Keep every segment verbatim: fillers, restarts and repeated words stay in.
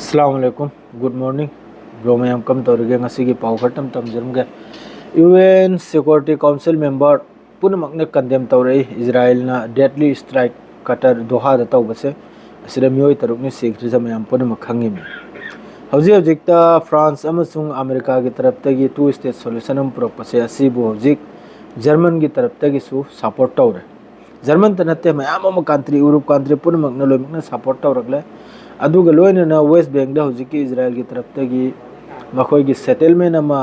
ꯑꯁꯂꯥꯃꯨ ꯑꯂꯥꯏꯀꯨꯝ꯫ Good morning꯫ Bro ꯃꯌꯥꯝ ꯀꯝ ꯇꯧꯔꯤꯒꯦ? ꯉꯁꯤꯒꯤ ꯄꯥꯎ ꯈꯔꯇꯪ ꯇꯝꯖꯔꯝꯒꯦ꯫ UN Security Council member ꯄꯨꯝꯅꯃꯛꯅ condemn ꯇꯧꯔꯛꯏ ꯏꯖꯔꯥꯏꯜꯅ deadly strike Qatar ꯗꯣꯍꯥꯗ ꯇꯧꯕꯁꯦ꯫ ꯑꯁꯤꯗ ꯃꯤꯑꯣꯏ ꯇꯔꯨꯛꯅ ꯁꯤꯈ꯭ꯔꯤꯁꯦ ꯃꯌꯥꯝ ꯄꯨꯝꯅꯃꯛ ꯈꯪꯉꯤꯃꯤ꯫ ꯍꯧꯖꯤꯛ ꯍꯧꯖꯤꯛꯇ ꯐ꯭ꯔꯥꯟꯁ ꯑꯃꯁꯨꯡ ꯑꯃꯦꯔꯤꯀꯥꯒꯤ ꯇꯔꯞꯇꯒꯤ two state solution ꯑꯃ ꯄꯨꯔꯛꯄꯁꯦ ꯑꯁꯤꯕꯨ ꯍꯧꯖꯤꯛ ꯖꯔꯃꯟꯒꯤ ꯇꯔꯞꯇꯒꯤꯁꯨ support ꯇꯧꯔꯦ꯫ ꯖꯔꯃꯟꯇ ꯅꯠꯇꯦ, ꯃꯌꯥꯝ ꯑꯃ country, Europe country ꯄꯨꯝꯅꯃꯛꯅ ꯂꯣꯏꯅꯃꯛꯅ support ꯇꯧꯔꯛꯂꯦ꯫ ꯑꯗꯨꯒ ꯂꯣꯏꯅꯅ West Bankꯗ ꯍꯧꯖꯤꯛꯀꯤ ꯏꯖꯔꯥꯏꯜꯒꯤ ꯇꯔꯞꯇꯒꯤ ꯃꯈꯣꯏꯒꯤ settlement ꯑꯃ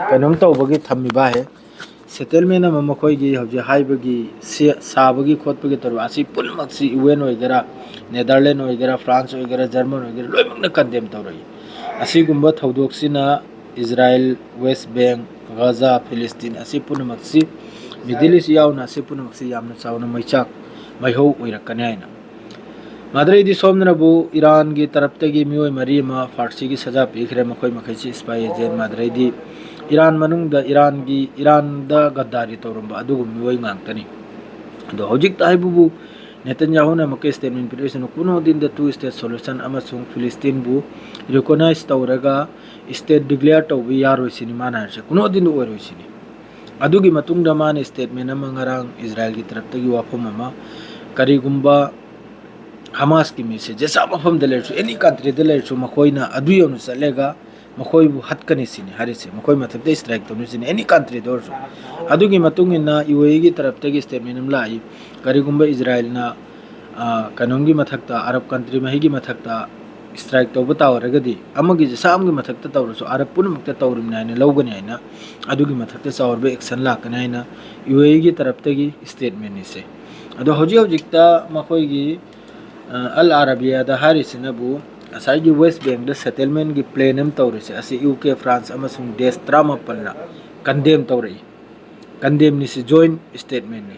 ꯀꯩꯅꯣꯝ ꯇꯧꯕꯒꯤ ꯊꯝꯃꯤꯕ ꯍꯦ꯫ Settlement ꯑꯃ ꯃꯈꯣꯏꯒꯤ ꯍꯧꯖꯤꯛ ꯍꯥꯏꯕꯒꯤ ꯁꯤ-, ꯁꯥꯕꯒꯤ ꯈꯣꯠꯄꯒꯤ ꯇꯧꯔꯤꯕ ꯑꯁꯤ ꯄꯨꯝꯅꯃꯛꯁꯤ UN ꯑꯣꯏꯒꯦꯔꯥ, Netherlands ꯑꯣꯏꯒꯦꯔꯥ, ꯐ꯭ꯔꯥꯟꯁ ꯑꯣꯏꯒꯦꯔꯥ, ꯖꯔꯃꯟ ꯑꯣꯏꯒꯦꯔꯥ, ꯂꯣꯏꯅꯃꯛꯅ condemn ꯇꯧꯔꯛꯏ꯫ ꯑꯁꯤꯒꯨꯝꯕ ꯊꯧꯗꯣꯛꯁꯤꯅ ꯏꯖꯔꯥꯏꯜ, West Bank, ꯒꯥꯖꯥ, ꯐꯤꯂꯤꯁꯇꯤꯟ ꯑꯁꯤ ꯄꯨꯝꯅꯃꯛꯁꯤ, Middle East ꯌꯥꯎꯅ ꯑꯁꯤ ꯄꯨꯝꯅꯃꯛꯁꯤ ꯌꯥꯝꯅ ꯆꯥꯎꯅ ꯃꯩꯆꯥꯛ, ꯃꯩꯍꯧ ꯑꯣꯏꯔꯛꯀꯅꯤ ꯍꯥꯏꯅ꯫ ꯃꯥꯗ꯭ꯔꯩꯗꯤ ꯁꯣꯝꯗꯅꯕꯨ ꯏꯔꯥꯟꯒꯤ ꯇꯔꯞꯇꯒꯤ ꯃꯤꯑꯣꯏ ꯃꯔꯤ ꯑꯃ ꯐꯥꯔꯁꯤꯒꯤ ꯁꯖꯥ ꯄꯤꯈ꯭ꯔꯦ, ꯃꯈꯣꯏ ꯃꯈꯩꯁꯤ spy agent꯫ ꯃꯥꯗ꯭ꯔꯩꯗꯤ ꯏꯔꯥꯟ ꯃꯅꯨꯡꯗ ꯏꯔꯥꯟꯒꯤ, ꯏꯔꯥꯟꯗ ꯒꯗꯥꯔꯤ ꯇꯧꯔꯝꯕ ꯑꯗꯨꯒꯨꯝꯕ ꯃꯤꯑꯣꯏ ꯉꯥꯛꯇꯅꯤ꯫ ꯑꯗꯣ ꯍꯧꯖꯤꯛꯇ ꯍꯥꯏꯕꯕꯨ ꯅꯦꯇꯟꯌꯥꯍꯨꯅ ꯑꯃꯨꯛꯀ statement ꯄꯤꯔꯛꯏꯁꯤꯅ ꯀꯨꯅꯣꯗꯤꯟꯗ two state solution ꯑꯃꯁꯨꯡ ꯐꯤꯂꯤꯁꯇꯤꯟꯕꯨ recognize ꯇꯧꯔꯒ state declare ꯇꯧꯕ ꯌꯥꯔꯣꯏ ꯁꯤꯅꯤ ꯃꯥꯅ ꯍꯥꯏꯔꯤꯁꯦ, ꯀꯨꯅꯣꯗꯤꯟꯗ ꯑꯣꯏꯔꯣꯏ ꯁꯤꯅꯤ꯫ ꯑꯗꯨꯒꯤ ꯃꯇꯨꯡꯗ ꯃꯥꯅ statement ꯑꯃ ꯉꯔꯥꯡ ꯏꯖꯔꯥꯏꯜꯒꯤ ꯇꯔꯞꯇꯒꯤ ꯋꯥꯐꯝ ꯑꯃ, ꯀꯔꯤꯒꯨꯝꯕ ꯍꯃꯥꯁꯀꯤ ꯃꯤꯁꯦ ꯖꯦꯁꯥ ꯃꯐꯝꯗ ꯂꯩꯔꯁꯨ, any countryꯗ ꯂꯩꯔꯁꯨ, ꯃꯈꯣꯏꯅ ꯑꯗꯨ ꯌꯧꯅ ꯆꯠꯂꯒ ꯃꯈꯣꯏꯕꯨ ꯍꯠꯀꯅꯤ ꯁꯤꯅꯤ ꯍꯥꯏꯔꯤꯁꯦ, ꯃꯈꯣꯏ ꯃꯊꯛꯇ strike ꯇꯧꯅꯤ ꯁꯤꯅꯤ, any countryꯗ ꯑꯣꯏꯔꯁꯨ꯫ ꯑꯗꯨꯒꯤ ꯃꯇꯨꯡ ꯏꯟꯅ UAEꯒꯤ ꯇꯔꯞꯇꯒꯤ statement ꯑꯃ ꯂꯥꯛꯏ, ꯀꯔꯤꯒꯨꯝꯕ ꯏꯖꯔꯥꯏꯜꯅ, ꯑ, ꯀꯩꯅꯣꯝꯒꯤ ꯃꯊꯛꯇ, ꯑꯔꯕ country ꯃꯍꯩꯒꯤ ꯃꯊꯛꯇ strike ꯇꯧꯕ ꯇꯥꯔꯒꯗꯤ, ꯑꯃꯒꯤ ꯖꯦꯁꯥ ꯑꯃꯒꯤ ꯃꯊꯛꯇ ꯇꯧꯔꯁꯨ ꯑꯔꯕ ꯄꯨꯝꯅꯃꯛꯇ ꯇꯧꯔꯤꯕꯅꯤ ꯍꯥꯏꯅ ꯂꯧꯒꯅꯤ ꯍꯥꯏꯅ, ꯑꯗꯨꯒꯤ ꯃꯊꯛꯇ ꯆꯥꯎꯔꯕ action ꯂꯥꯛꯀꯅꯤ ꯍꯥꯏꯅ UAEꯒꯤ ꯇꯔꯞꯇꯒꯤ statement ꯅꯤꯁꯦ꯫ ꯑꯗꯣ ꯍꯧꯖꯤꯛ ꯍꯧꯖꯤꯛꯇ ꯃꯈꯣꯏꯒꯤ, ꯑ, ꯑꯜ ꯑꯔꯥꯕꯤꯌꯥꯗ ꯍꯥꯏꯔꯤꯁꯤꯅꯕꯨ ꯉꯁꯥꯏꯒꯤ West Bankꯗ settlementꯀꯤ plan ꯑꯃ ꯇꯧꯔꯤꯁꯦ ꯑꯁꯤ UK, ꯐ꯭ꯔꯥꯟꯁ ꯑꯃꯁꯨꯡ ꯗꯦꯁ ꯇꯔꯥꯃꯥꯄꯜꯅ condemn ꯇꯧꯔꯛꯏ꯫ Condemn ꯅꯤꯁꯤ, joint statement ꯅꯤ꯫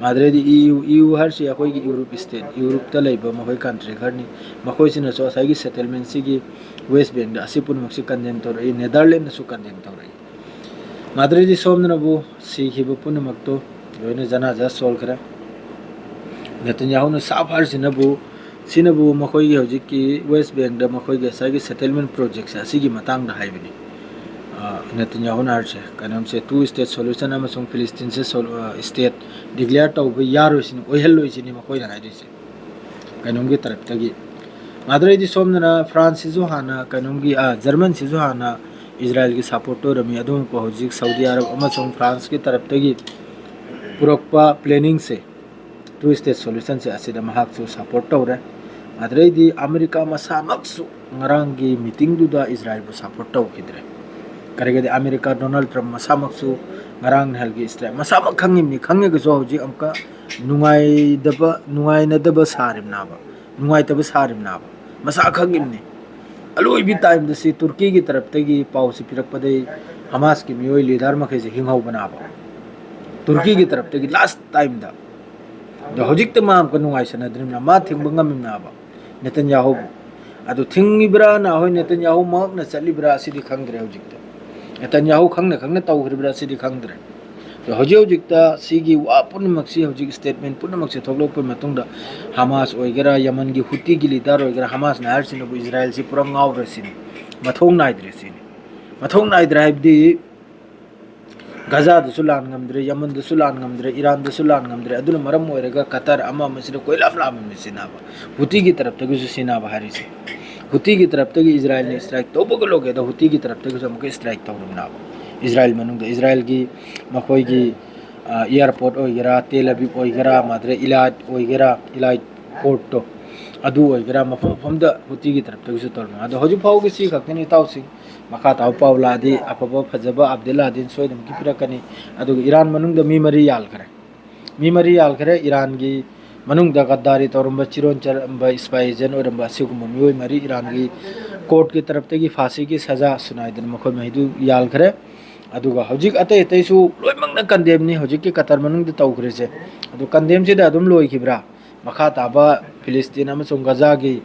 ꯃꯥꯗ꯭ꯔꯩꯗꯤ EU, EU ꯍꯥꯏꯔꯤꯁꯤ ꯑꯩꯈꯣꯏꯒꯤ Europe state, Europeꯇ ꯂꯩꯕ ꯃꯈꯣꯏ country ꯈꯔꯅꯤ꯫ ꯃꯈꯣꯏꯁꯤꯅꯁꯨ ꯉꯁꯥꯏꯒꯤ settlementꯁꯤꯒꯤ West Bankꯗ ꯑꯁꯤ ꯄꯨꯝꯅꯃꯛꯁꯤ condemn ꯇꯧꯔꯛꯏ, Netherlandsꯅꯁꯨ condemn ꯇꯧꯔꯛꯏ꯫ ꯃꯥꯗ꯭ꯔꯩꯗꯤ ꯁꯣꯝꯗꯅꯕꯨ ꯁꯤꯈꯤꯕ ꯄꯨꯝꯅꯃꯛꯇꯨ ꯂꯣꯏꯅ ꯖꯅꯥꯖꯥ ꯁꯣꯜꯈ꯭ꯔꯦ꯫ ꯅꯦꯇꯟꯌꯥꯍꯨꯅ ꯁꯥꯐ ꯍꯥꯏꯔꯤꯁꯤꯅꯕꯨ ꯁꯤꯅꯕꯨ ꯃꯈꯣꯏꯒꯤ ꯍꯧꯖꯤꯛꯀꯤ West Bankꯗ ꯃꯈꯣꯏꯒꯤ ꯉꯁꯥꯏꯒꯤ settlement projectꯁꯦ ꯑꯁꯤꯒꯤ ꯃꯇꯥꯡꯗ ꯍꯥꯏꯕꯅꯤ꯫ ꯑ, ꯅꯦꯇꯟꯌꯥꯍꯨꯅ ꯍꯥꯏꯔꯤꯁꯦ, ꯀꯩꯅꯣꯝꯁꯦ, two state solution ꯑꯃꯁꯨꯡ ꯐꯤꯂꯤꯁꯇꯤꯟꯁꯦ ꯁꯣ-, ꯑ, state declare ꯇꯧꯕ ꯌꯥꯔꯣꯏꯁꯤꯅꯤ, ꯑꯣꯏꯍꯜꯂꯣꯏꯁꯤꯅꯤ ꯃꯈꯣꯏꯅ ꯍꯥꯏꯗꯣꯏꯁꯦ, ꯀꯩꯅꯣꯝꯒꯤ ꯇꯔꯞꯇꯒꯤ꯫ ꯑꯗꯨꯗꯩꯗꯤ ꯁꯣꯝꯗꯅ ꯐ꯭ꯔꯥꯟꯁꯁꯤꯁꯨ ꯍꯥꯟꯅ ꯀꯩꯅꯣꯝꯒꯤ, ꯑ, ꯖꯔꯃꯟꯁꯤꯁꯨ ꯍꯥꯟꯅ ꯏꯖꯔꯥꯏꯜꯒꯤ support ꯑꯣꯏꯔꯝꯃꯤ꯫ ꯑꯗꯨꯃꯛꯄꯨ ꯍꯧꯖꯤꯛ ꯁꯥꯎꯗꯤ ꯑꯔꯕ ꯑꯃꯁꯨꯡ ꯐ꯭ꯔꯥꯟꯁꯀꯤ ꯇꯔꯞꯇꯒꯤ ꯄꯨꯔꯛꯄ planningꯁꯦ, two state solutionꯁꯦ, ꯑꯁꯤꯗ ꯃꯍꯥꯛꯁꯨ support ꯇꯧꯔꯦ꯫ ꯑꯗꯨꯗꯩꯗꯤ ꯑꯃꯦꯔꯤꯀꯥ ꯃꯁꯥꯃꯛꯁꯨ ꯉꯔꯥꯡꯒꯤ meetingꯗꯨꯗ ꯏꯖꯔꯥꯏꯜꯕꯨ support ꯇꯧꯈꯤꯗ꯭ꯔꯦ꯫ ꯀꯔꯤꯒꯤꯗꯤ ꯑꯃꯦꯔꯤꯀꯥ ꯗꯣꯅꯥꯜꯗ ꯇ꯭ꯔꯝꯞ ꯃꯁꯥꯃꯛꯁꯨ ꯉꯔꯥꯡ ꯅꯍꯥꯟꯒꯤ strike ꯃꯁꯥꯃꯛ ꯈꯪꯉꯤꯕꯅꯤ, ꯈꯪꯉꯒꯁꯨ ꯍꯧꯖꯤꯛ ꯑꯃꯨꯛꯀ ꯅꯨꯡꯉꯥꯏꯗꯕ, ꯅꯨꯡꯉꯥꯏꯅꯗꯕ ꯁꯥꯔꯤꯕꯅꯦꯕ, ꯅꯨꯡꯉꯥꯏꯇꯕ ꯁꯥꯔꯤꯕꯅꯦꯕ, ꯃꯁꯥ ꯈꯪꯉꯤꯕꯅꯤ꯫ ꯑꯂꯣꯏꯕꯤ timeꯗ ꯁꯤ ꯇꯨꯔꯀꯤꯒꯤ ꯇꯔꯞꯇꯒꯤ ꯄꯥꯎꯁꯤ ꯄꯤꯔꯛꯄꯗꯒꯤ ꯍꯃꯥꯁꯀꯤ ꯃꯤꯑꯣꯏ leader ꯃꯈꯩꯁꯦ ꯍꯤꯡꯍꯧꯕꯅꯦꯕ, ꯇꯨꯔꯀꯤꯒꯤ ꯇꯔꯞꯇꯒꯤ last timeꯗ꯫ ꯑꯗꯣ ꯍꯧꯖꯤꯛꯇ ꯃꯥ ꯑꯃꯨꯛꯀ ꯅꯨꯡꯉꯥꯏꯁꯟꯅꯗ꯭ꯔꯤꯕꯅꯤꯅ, ꯃꯥ ꯊꯤꯡꯕ ꯉꯝꯃꯤꯕꯅꯦꯕ ꯅꯦꯇꯟꯌꯥꯍꯨꯕꯨ꯫ ꯑꯗꯨ ꯊꯤꯡꯉꯤꯕ꯭ꯔꯥꯅ, ꯍꯣꯏ, ꯅꯦꯇꯟꯌꯥꯍꯨ ꯃꯍꯥꯛꯅ ꯆꯠꯂꯤꯕ꯭ꯔꯥ, ꯑꯁꯤꯗꯤ ꯈꯪꯗ꯭ꯔꯦ ꯍꯧꯖꯤꯛꯇ꯫ ꯅꯦꯇꯟꯌꯥꯍꯨ ꯈꯪꯅ ꯈꯪꯅ ꯇꯧꯈ꯭ꯔꯤꯕ꯭ꯔꯥ, ꯑꯁꯤꯗꯤ ꯈꯪꯗ꯭ꯔꯦ꯫ ꯑꯗꯣ ꯍꯧꯖꯤꯛ ꯍꯧꯖꯤꯛꯇ ꯁꯤꯒꯤ ꯋꯥ ꯄꯨꯝꯅꯃꯛꯁꯤ, ꯍꯧꯖꯤꯛ statement ꯄꯨꯝꯅꯃꯛꯁꯤ ꯊꯣꯛꯂꯛꯄ ꯃꯇꯨꯡꯗ, ꯍꯃꯥꯁ ꯑꯣꯏꯒꯦꯔꯥ, ꯌꯃꯟꯒꯤ ꯍꯨꯇꯤꯒꯤ leader ꯑꯣꯏꯒꯦꯔꯥ, ꯍꯃꯥꯁꯅ ꯍꯥꯏꯔꯤꯁꯤꯅꯕꯨ ꯏꯖꯔꯥꯏꯜꯁꯤ ꯄꯨꯔꯥ ꯉꯥꯎꯔꯦ ꯁꯤꯅꯤ, ꯃꯊꯣꯡ ꯅꯥꯏꯗ꯭ꯔꯦ ꯁꯤꯅꯤ꯫ ꯃꯊꯧ ꯅꯥꯏꯗ꯭ꯔꯦ ꯍꯥꯏꯕꯗꯤ ꯒꯖꯥꯗꯁꯨ ꯂꯥꯟ ꯉꯝꯗ꯭ꯔꯦ, ꯌꯃꯟꯗꯁꯨ ꯂꯥꯟ ꯉꯝꯗ꯭ꯔꯦ, ꯏꯔꯥꯟꯗꯁꯨ ꯂꯥꯟ ꯉꯝꯗ꯭ꯔꯦ꯫ ꯑꯗꯨꯅ ꯃꯔꯝ ꯑꯣꯏꯔꯒ ꯀꯇꯔ ꯑꯃ ꯑꯃꯁꯤꯗ ꯀꯣꯏꯂꯥꯝ ꯂꯥꯝꯃꯤꯕꯅꯤ ꯁꯤꯅꯦꯕ, ꯍꯨꯇꯤꯒꯤ ꯇꯔꯞꯇꯒꯤꯁꯨ ꯁꯤꯅꯦꯕ ꯍꯥꯏꯔꯤꯁꯦ꯫ ꯍꯨꯇꯤꯒꯤ ꯇꯔꯞꯇꯒꯤ ꯏꯖꯔꯥꯏꯜꯅ strike ꯇꯧꯕꯒ ꯂꯣꯏꯒꯦꯗ ꯍꯨꯇꯤꯒꯤ ꯇꯔꯞꯇꯒꯤꯁꯨ ꯑꯃꯨꯛꯀ strike ꯇꯧꯔꯕꯅꯦꯕ꯫ ꯏꯖꯔꯥꯏꯜ ꯃꯅꯨꯡꯗ, ꯏꯖꯔꯥꯏꯜꯒꯤ ꯃꯈꯣꯏꯒꯤ, ꯑ, airport ꯑꯣꯏꯒꯦꯔꯥ, ꯇꯦꯜ ꯑꯕꯤꯕ ꯑꯣꯏꯒꯦꯔꯥ, ꯃꯥꯗ꯭ꯔꯦ ꯏꯂꯥꯏꯠ ꯑꯣꯏꯒꯦꯔꯥ, ꯏꯂꯥꯏꯠ portꯇꯣ ꯑꯗꯨ ꯑꯣꯏꯒꯦꯔꯥ, ꯃꯐꯝ ꯃꯐꯝꯗ ꯍꯨꯇꯤꯒꯤ ꯇꯔꯞꯇꯒꯤꯁꯨ ꯇꯧꯔꯕꯅꯦ꯫ ꯑꯗꯣ ꯍꯧꯖꯤꯛ ꯐꯥꯎꯒꯤ ꯁꯤ ꯈꯛꯇꯅꯤ ꯏꯇꯥꯎꯁꯤꯡ꯫ ꯃꯈꯥ ꯇꯥꯕ ꯄꯥꯎ ꯂꯥꯛꯑꯗꯤ, ꯑꯐꯕ ꯐꯖꯕ update ꯂꯥꯛꯑꯗꯤ ꯁꯣꯏꯗꯅꯃꯛꯀꯤ ꯄꯤꯔꯛꯀꯅꯤ꯫ ꯑꯗꯨꯒ ꯏꯔꯥꯟ ꯃꯅꯨꯡꯗ ꯃꯤ ꯃꯔꯤ ꯌꯥꯜꯈ꯭ꯔꯦ꯫ ꯃꯤ ꯃꯔꯤ ꯌꯥꯜꯈ꯭ꯔꯦ꯫ ꯏꯔꯥꯟꯒꯤ ꯃꯅꯨꯡꯗ ꯒꯗꯥꯔꯤ ꯇꯧꯔꯝꯕ, ꯆꯤꯔꯣꯟ ꯆꯠꯂꯝꯕ, spy agent ꯑꯣꯏꯔꯝꯕ ꯑꯁꯤꯒꯨꯝꯕ ꯃꯤꯑꯣꯏ ꯃꯔꯤ ꯏꯔꯥꯟꯒꯤ courtꯀꯤ ꯇꯔꯞꯇꯒꯤ ꯐꯥꯁꯤꯒꯤ ꯁꯖꯥ ꯁꯨꯅꯥꯏꯗꯅ ꯃꯈꯣꯏ ꯃꯍꯩꯗꯨ ꯌꯥꯜꯈ꯭ꯔꯦ꯫ ꯑꯗꯨꯒ ꯍꯧꯖꯤꯛ ꯑꯇꯩ ꯑꯇꯩꯁꯨ ꯂꯣꯏꯅꯃꯛꯅ condemnꯅꯤ꯫ ꯍꯧꯖꯤꯛꯀꯤ ꯀꯇꯔ ꯃꯅꯨꯡꯗ ꯇꯧꯈ꯭ꯔꯤꯁꯦ꯫ ꯑꯗꯨ condemnꯁꯤꯗ ꯑꯗꯨꯝ ꯂꯣꯏꯈꯤꯕ꯭ꯔꯥ? ꯃꯈꯥ ꯇꯥꯕ ꯐꯤꯂꯤꯁꯇꯤꯟ ꯑꯃꯁꯨꯡ ꯒꯖꯥꯒꯤ,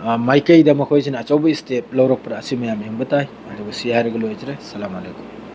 ꯑ, ꯃꯥꯏꯀꯩꯗ ꯃꯈꯣꯏꯁꯤꯅ ꯑꯆꯧꯕ step ꯂꯧꯔꯛꯄ꯭ꯔꯥ? ꯑꯁꯤ ꯃꯌꯥꯝ ꯌꯦꯡꯕ ꯇꯥꯏ꯫ ꯑꯗꯨꯒ ꯁꯤ ꯍꯥꯏꯔꯒ ꯂꯣꯏꯖꯔꯦ꯫ ꯁꯂꯥꯝ ꯑꯂꯩꯀꯨꯝ꯫